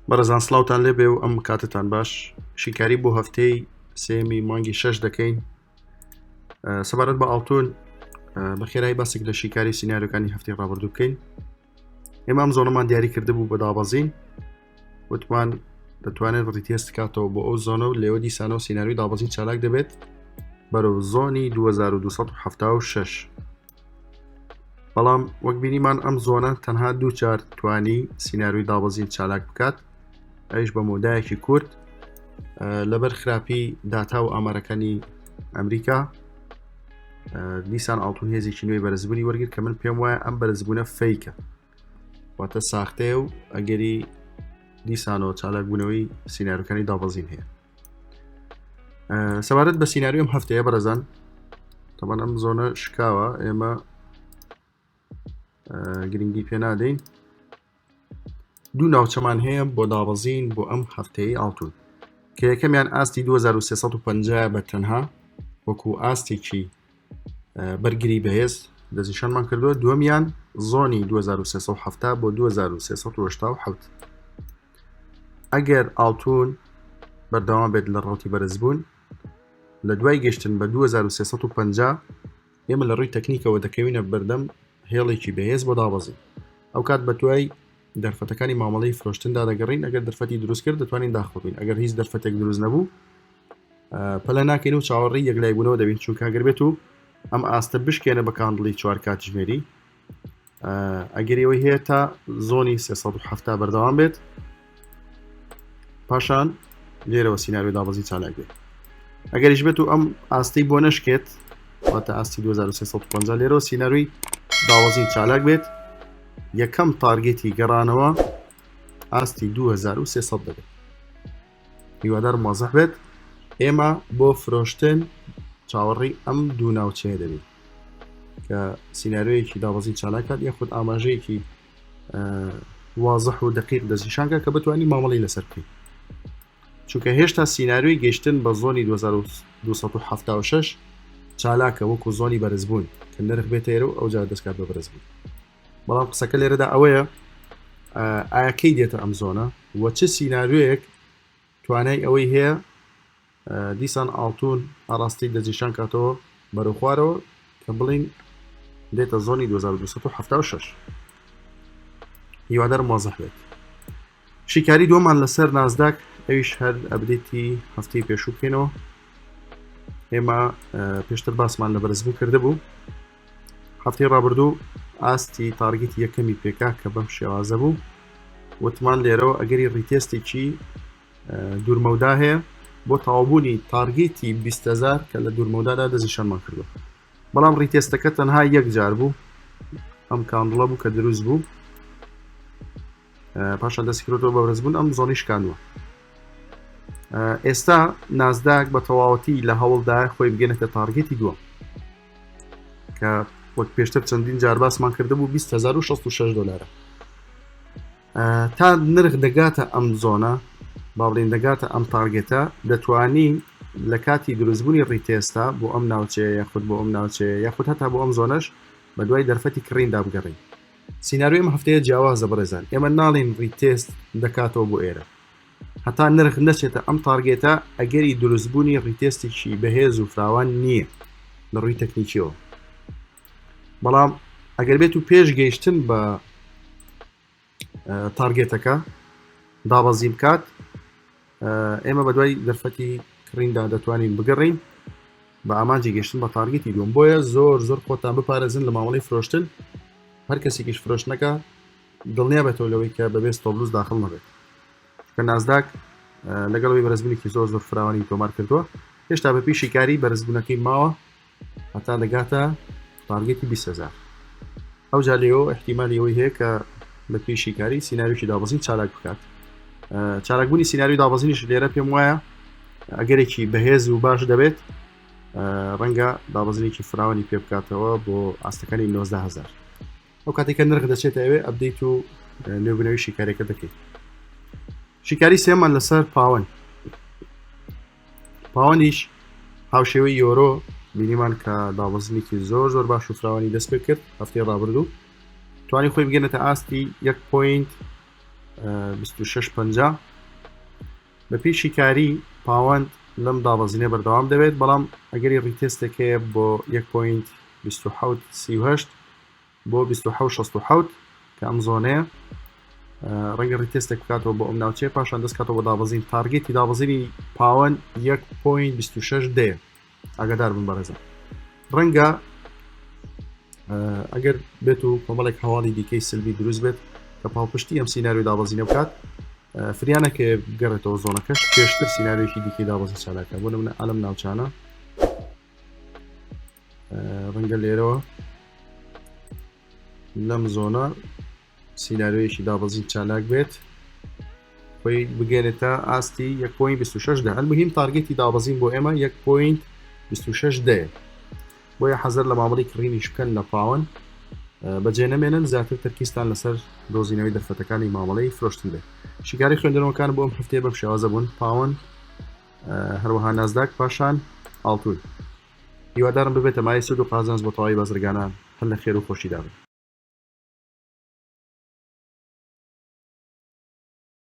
بەڕێزان سڵاوتان لێبێ و ئەم کاتتان باش شیکاری بۆ هەفتەی سێمی مانگی شەش دەکەین سەبارەت بە ئاڵتون بە خێرایی باسێک لە شیکاری سیناریۆکانی هەفتەی ڕابردوو بکەین ئێمە ئەم zone ەمان دیاری کردبوو بە دابەزین وتمان دەتوانێت retest کاتەوە بۆ ئەو zone ە و لێوە دیسانەوە سیناریۆی دابەزین چالاک دەبێت بەرەو zone ی 2276 بەڵام وەک بینیمان ئەم zone ە تەنها دوو جار توانی سیناریۆی دابەزین چالاک بکات ئەویش بە مۆدایەکی کورت لەبەر خراپی داتا و ئامارەکانی ئەمریکا دیسان ئاڵتون هێزێکی نوێی بەرزبوونی وەرگر کە من پێم وایە ئەم بەرزبوونە fake ە واتە ساختەیە و ئەگەری دیسانەوە چالاکبوونەوەی سیناریۆکانی دابەزین هەیە سەبارەت بە سیناریۆم هەفتەیە بەڕێزان تەبەن ئەم zone ە شکاوە ئێمە گرنگی پێ نادەین دوو ناوچەمان هەیە بۆ دابەزین بۆ ئەم هەفتەیە ئاڵتون کە یەکەمیان ئاستی 2350 بە تەنها وەکو ئاستێکی بەرگری بەهێز دەستنیشانمان کردووە دووەمیان zone ی 2370 بۆ 2387 ئەگەر ئاڵتون بەردەوام بێت لە ڕوتی بەرزبوون لە دوای گەشتن بە 2350 ئێمە لە ڕووی تەکنیکەوە دەکەوینە بەردەم هێڵێکی بەهێز بۆ دابەزین ئەو کات بە دوای دەرفەتەکانی مامەڵەی فرۆشتندا دەگەڕین ئەگەر دەرفەتی دروست کرد دەتوانین داخڵ بین ئەگەر هیچ دەرفەتێک دروست نەبوو پەلە ناکەین و چاوەڕێی یەکلایبوونەوە دەبین چونکە گەر بێت و ئەم ئاستە بشکێنە بە candle ی چوار کاتژمێری ئەگەر ئەوەی هەیە تا zone ی 370 بەردەوام بێت پاشان لێرەوە سیناریۆ دابەزی چالاک بێت ئەگەریش بێت و ئەم ئاستی بۆ نشکێت واتە ئاستی 2350 لێرەوە سیناریۆی داوەزی چالاک بێت یەکەم target ی گەڕانەوە ئاستی 2300 دەبێت هیوادارم وازح بێت ئێمە بۆ فرۆشتن چاوەڕێی ئەم دوو ناوچەیە دەبین کە سیناریۆیەکی دابەزین چالاکات یاخود ئاماژەیەکی وازح و دقیق دەستنیشانکە کە بتوانین مامەڵی لەسەر بکەین چونکە هێشتا سیناریۆی گەشتن بە zone ی 2276 چالاکە وەکو zone ی بەرزبوون کە نرخ بێتە ئێرە و ئەوجا دەستکات بە بەرزبوون بەڵام قسەکە لێرەدا ئەوەیە ئایا کەی دێتە ئەم zone ە و چ سیناریۆیەک توانای ئەوەی هەیە دیسان ئاڵتون ئاڕاستی دەستنیشان کاتەوە بەرەو خوارەوە کە بڵین دێتە zone ی 2276 هیوادارم وازح بێت شیکاری دووەمان لەسەر نازداک ئەویش هەر update ی هەفتەی پێشوو بکەینەوە ئێمە پێشتر باسمان لە بەرزبوو کردبوو هەفتەی ڕابردوو ئاستی target ی یەکەمی پێکا کە بەم شێوازە بوو وتمان لێرەوە ئەگەری retest ێکی دوورمەودا هەیە بۆ تەواوبوونی target ی 20هزار کە لە دوورمەودادا دەستنیشانمان کردو بەڵام retest ەکە تەنها یەک جار بوو ئەم candle ە بوو کە دروست بوو پاشان دەستی کردەوە بە بەرزبوون ئەم zone ی شکاندووە ئێستا نازداک بە تەواوەتی لە هەوڵدا خۆی بگەنێتە target ی دووەم کە وەک پێشتر چەندین جار باسمان کردبوو 2066 دلارە تا نرخ دەگاتە ئەم zone ە با بڵین دەگاتە ئەم target ە دەتوانین لە کاتی دروستبوونی retest ا بۆ ئەم ناوچەیە یاخود بۆ ئەم ناوچەیە یاخود هەتا بۆ ئەم zone ەش بە دوای دەرفەتی کڕیندا بگەڕین سیناریۆی ئەم هەفتەیە جیاوازە بەڕێزان ئێمە ناڵین retest دەکاتەوە بۆ ئێرە هەتا نرخ نەچێتە ئەم target ە ئەگەری دروستبوونی retest ێکی بەهێز و فراوان نییە لە ڕووی تەکنیکیەوە بەڵام ئەگەر بێت و پێش گەیشتن بە target ەکە دابەزی بکات ئێمە بە دوای دەرفەتی کڕیندا دەتوانین بگەڕین بە ئامانجی گەشتن بە target ی دوم بۆیە زۆر زۆر خۆتان بپارێزن لە مامەڵی فرۆشتن هەر کەسێکیش فرۆشتنەکە دڵنیا بێتەوە لەوەی کە بەبێ stop loss داخل نەبێت کە نازداک لەگەڵەوەی بەرزبوونێکی زۆر زۆر فراوانی تۆمار کردووە هێشتا بە پیشی کاری بەرزبوونەکەی ماوە هەتا دەگاتە target ی 20هزار ئەو جا لێەوە احتیمالی ئەوەی هەیە کە بە پێی شیکاری سیناریۆکی دابەزین چالاک بکات چالاکبوونی سیناریۆی دابەزینیش لێرە پێم وایە ئەگەرێکی بەهێز و باش دەبێت ڕەنگە دابەزینێکی فراوانی پێ بکاتەوە بۆ ئاستەکانی 19هزار ئەو کاتێکە نرخ دەچێتە ئەوێ update و نوێبوونەوەی شیکارەکە دەکەیت شیکاری سێمان لەسەر پاوەن پاوەنیش هاوشێوەی یۆرۆ بینیمان کە دابەزینێکی زۆر زۆر باش و فراوانی دەست پێ کرد هەفتەی ڕابردوو توانی خۆی بگەنێتە ئاستی 1. 26 50 بە پێی شیکاری پاوەند لەم دابەزینە بەردەوام دەبێت، بەڵام ئەگەری retest ێک هەیە بۆ 1.2738 بۆ 27.67 کە ئەم zone ەیە ڕەنگە retest ێک بکاتەوە بۆ ئەم ناوچەیە پاشان دەست کاتەوە بە دابەزین target ی دابەزینی پاوەند 1.26 دەیە ئاگادار بن بەڕێزان ڕەنگە ئەگەر بێت و کۆمەڵێک هەواڵی دیکەی سلبی دروست بێت کە پاڵپشتی ئەم سیناریۆ دابەزینە بکات فریانەکە گەڕێتەوە zone ەکەش پێشتر سیناریۆکی دیکەی دابەزین چالاکە بۆ نمونە ئەلم ناوچانە ڕەنگە لێرەوە لەم zone ە سیناریۆیەکی دابەزین چالاک بێت خۆی بگەێنێتە ئاستی 1.26 دە المهم target ی دابەزین بۆ ئێمە 1.26 دەیە بۆیە حەزەر لە مامەڵی کڕینیش بکەن لە پاوەن بەجێ نەمێنن زیاتر تەرکیزتان لەسەر دۆزینەوەی دەرفەتەکانی مامەڵەی فرۆشتن بێت شیکاری خوێندنەوەکان بۆ ئەم هەفتەیە بەم شێوازە بوون پاوەن هەروەها نازداک پاشان ئاڵتون هیوادارم ببێتە مایەی سود و قازانج بۆ تەواوی بازرگانان هەر لە خێر و خۆشیدا بن.